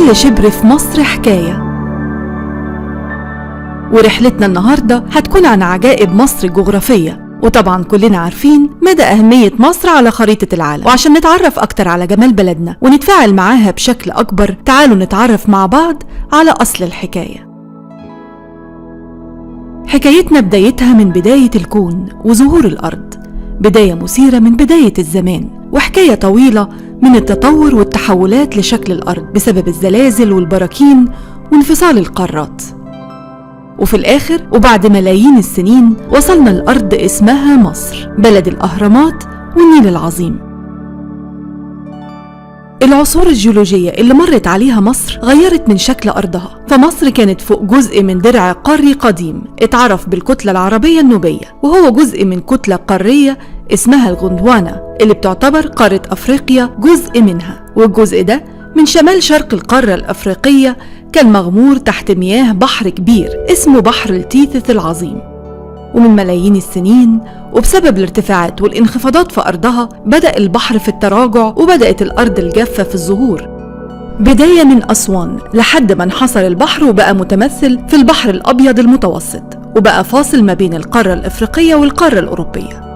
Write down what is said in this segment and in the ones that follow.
كل شبر في مصر حكاية. ورحلتنا النهاردة هتكون عن عجائب مصر الجغرافية، وطبعا كلنا عارفين مدى أهمية مصر على خريطة العالم. وعشان نتعرف أكتر على جمال بلدنا ونتفاعل معاها بشكل أكبر، تعالوا نتعرف مع بعض على أصل الحكاية. حكايتنا بدايتها من بداية الكون وظهور الأرض، بداية مثيرة من بداية الزمان، وحكاية طويلة من التطور والتحولات لشكل الأرض بسبب الزلازل والبراكين وانفصال القارات. وفي الآخر وبعد ملايين السنين وصلنا الأرض اسمها مصر، بلد الأهرامات والنيل العظيم. العصور الجيولوجية اللي مرت عليها مصر غيرت من شكل أرضها، فمصر كانت فوق جزء من درع قاري قديم اتعرف بالكتلة العربية النوبية، وهو جزء من كتلة قارية اسمها الغندوانة اللي بتعتبر قارة أفريقيا جزء منها، والجزء ده من شمال شرق القارة الأفريقية كان مغمور تحت مياه بحر كبير اسمه بحر التيثس العظيم. ومن ملايين السنين وبسبب الارتفاعات والانخفاضات في أرضها بدأ البحر في التراجع وبدأت الأرض الجافة في الظهور، بداية من أسوان لحد ما انحصر البحر وبقى متمثل في البحر الأبيض المتوسط، وبقى فاصل ما بين القارة الأفريقية والقارة الأوروبية.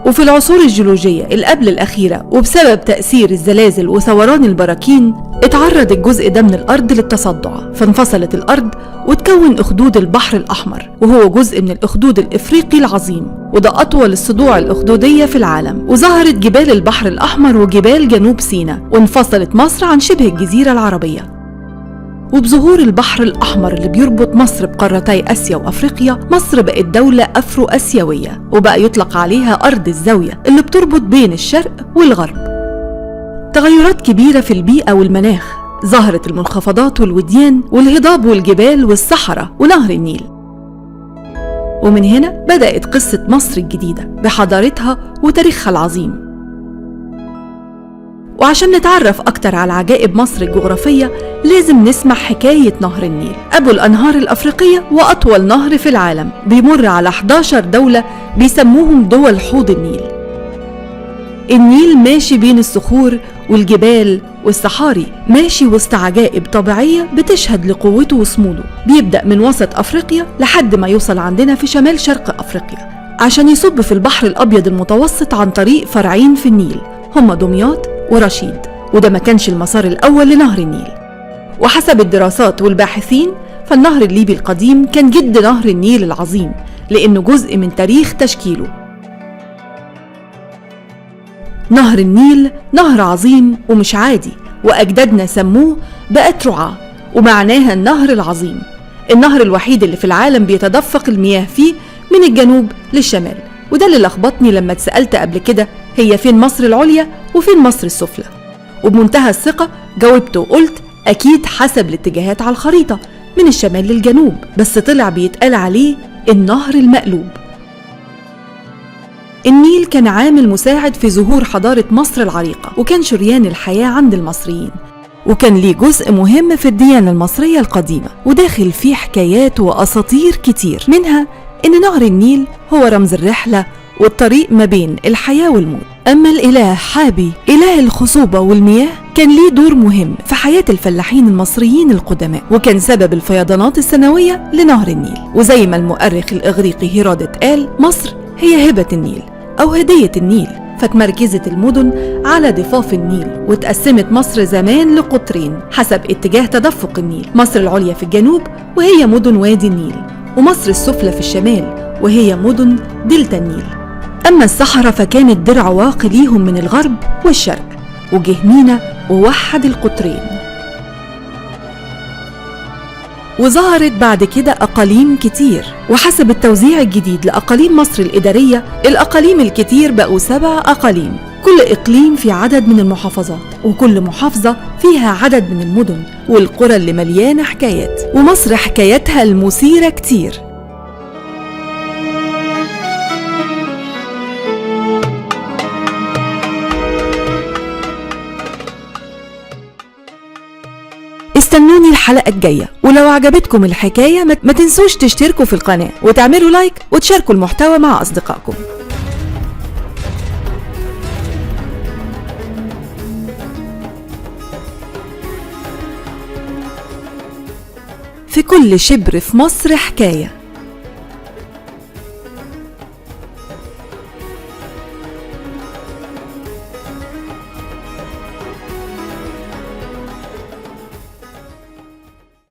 وفي العصور الجيولوجية اللي قبل الأخيرة وبسبب تأثير الزلازل وثوران البراكين اتعرض الجزء ده من الأرض للتصدع، فانفصلت الأرض وتكون أخدود البحر الأحمر، وهو جزء من الأخدود الإفريقي العظيم، وده أطول الصدوع الأخدودية في العالم. وظهرت جبال البحر الأحمر وجبال جنوب سيناء، وانفصلت مصر عن شبه الجزيرة العربية. وبظهور البحر الأحمر اللي بيربط مصر بقارتي آسيا وأفريقيا، مصر بقت دولة أفرو آسيوية، وبقى يطلق عليها أرض الزاوية اللي بتربط بين الشرق والغرب. تغيرات كبيرة في البيئة والمناخ، ظهرت المنخفضات والوديان والهضاب والجبال والصحراء ونهر النيل. ومن هنا بدأت قصة مصر الجديدة بحضارتها وتاريخها العظيم. وعشان نتعرف أكتر على عجائب مصر الجغرافية لازم نسمع حكاية نهر النيل، أبو الأنهار الأفريقية وأطول نهر في العالم، بيمر على 11 دولة بيسموهم دول حوض النيل. النيل ماشي بين الصخور والجبال والصحاري، ماشي وسط عجائب طبيعية بتشهد لقوته وصموده. بيبدأ من وسط أفريقيا لحد ما يوصل عندنا في شمال شرق أفريقيا عشان يصب في البحر الأبيض المتوسط عن طريق فرعين في النيل هما دمياط ورشيد، وده ما كانش المسار الأول لنهر النيل. وحسب الدراسات والباحثين فالنهر الليبي القديم كان جد نهر النيل العظيم لأنه جزء من تاريخ تشكيله. نهر النيل نهر عظيم ومش عادي، وأجدادنا سموه بأترعة ومعناها النهر العظيم، النهر الوحيد اللي في العالم بيتدفق المياه فيه من الجنوب للشمال. وده اللي لخبطني لما اتسألت قبل كده هي فين مصر العليا وفين مصر السفلى، وبمنتهى الثقة جاوبت وقلت أكيد حسب الاتجاهات على الخريطة من الشمال للجنوب، بس طلع بيتقال عليه النهر المقلوب. النيل كان عامل مساعد في ظهور حضارة مصر العريقة، وكان شريان الحياة عند المصريين، وكان ليه جزء مهم في الديانة المصرية القديمة، وداخل فيه حكايات وأساطير كتير، منها إن نهر النيل هو رمز الرحلة والطريق ما بين الحياة والموت. أما الإله حابي إله الخصوبة والمياه كان ليه دور مهم في حياة الفلاحين المصريين القدماء، وكان سبب الفيضانات السنوية لنهر النيل. وزي ما المؤرخ الإغريقي هيرودوت قال، مصر هي هبة النيل أو هدية النيل، فتمركزت المدن على ضفاف النيل، وتقسمت مصر زمان لقطرين حسب اتجاه تدفق النيل، مصر العليا في الجنوب وهي مدن وادي النيل، ومصر السفلى في الشمال وهي مدن دلتا النيل. أما الصحراء فكانت درع واقي ليهم من الغرب والشرق، وجه مينا ووحد القطرين. وظهرت بعد كده أقاليم كتير، وحسب التوزيع الجديد لأقاليم مصر الإدارية الأقاليم الكتير بقوا 7 أقاليم، كل إقليم في عدد من المحافظات، وكل محافظة فيها عدد من المدن والقرى اللي مليانة حكايات. ومصر حكاياتها المثيرة كتير. استنوني الحلقة الجاية، ولو عجبتكم الحكاية ما تنسوش تشتركوا في القناة وتعملوا لايك وتشاركوا المحتوى مع أصدقائكم. في كل شبر في مصر حكاية.